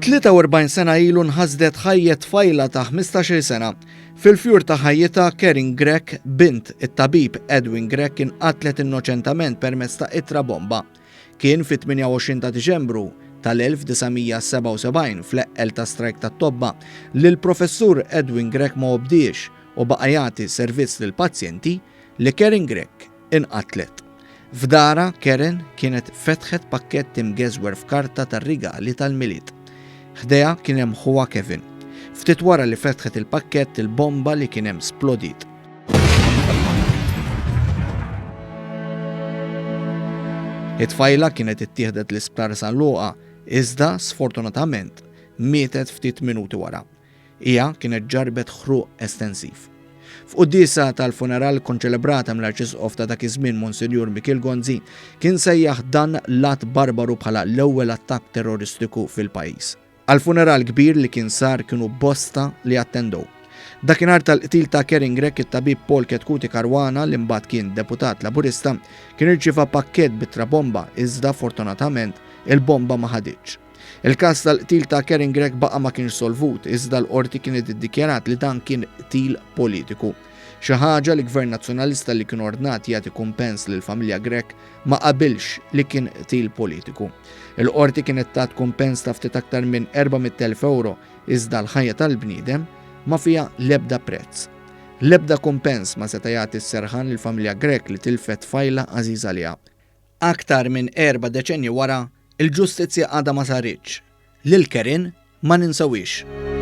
43 sena ilu nħasdet ħajjet tfajla ta' 15-il sena. Fil-fjur ta' ħajjitha, Karen Grech, bint it-tabib Edwin Grech inqatlet innoċentament permezz ta' ittra bomba. Kien fit-28 ta' Diċembru tal-1977 fl-eqqel ta' strajk tat-tobba li l-Professur Edwin Grech ma obdiex u baqa' jagħti servizz lill-pazjenti li Karen Grech inqatlet. F'darha, Karen kienet fetħet pakkett imgeżwer f'karta tar-rigali tal-Milied. Ħdejha kien hemm ħuha Kevin. Ftit wara li fetħet il-pakkett, il-bomba li kien hemm splodiet. It-tfajla kienet ittieħdet l-Isptar San Luqa, iżda sfortunatament mietet ftit minuti wara. Hija kienet ġarrbet ħruq estensiv. F'quddiesa tal-funeral konċelebrata mill-Arċisqof ta' dak iż-żmien Monsinjur Mikiel Gonzi, kien sejjaħ dan l-att barbaru bħala l-ewwel attakk terroristiku fil-pajjiż. Għall-funeral kbir li kien sar kienu bosta li attendew. Dakinhar tal-qtil ta' Karen Grech it-tabib Paul Chetcuti Caruana li mbagħad kien deputat Laburista kien irċieva pakkett b'ittra bomba iżda fortunatament il-bomba ma ħaditx. Il-każ tal-qtil ta' Karen Grech baqa' ma kienx solvut, iżda l-Qorti kienet iddikjarat li dan kien qtil politiku. Xi ħaġa li Gvern Nazzjonalista li kien ordnat jagħti kumpens lill-familja Grech ma qabilx li kien qtil politiku. Il-Qorti kienet tat kumpens ta' ftit aktar minn 400,000 ewro iżda l-ħajja tal-bniedem ma fiha l-ebda prezz. L-ebda kumpens ma seta' jagħti s-serħan lill-familja Grech li tilfet tfajla għażiża għaliha. Aktar minn erba' deċennji wara, il-ġustizzja għadha ma saritx. Lil Kerin ma ninsewhiex.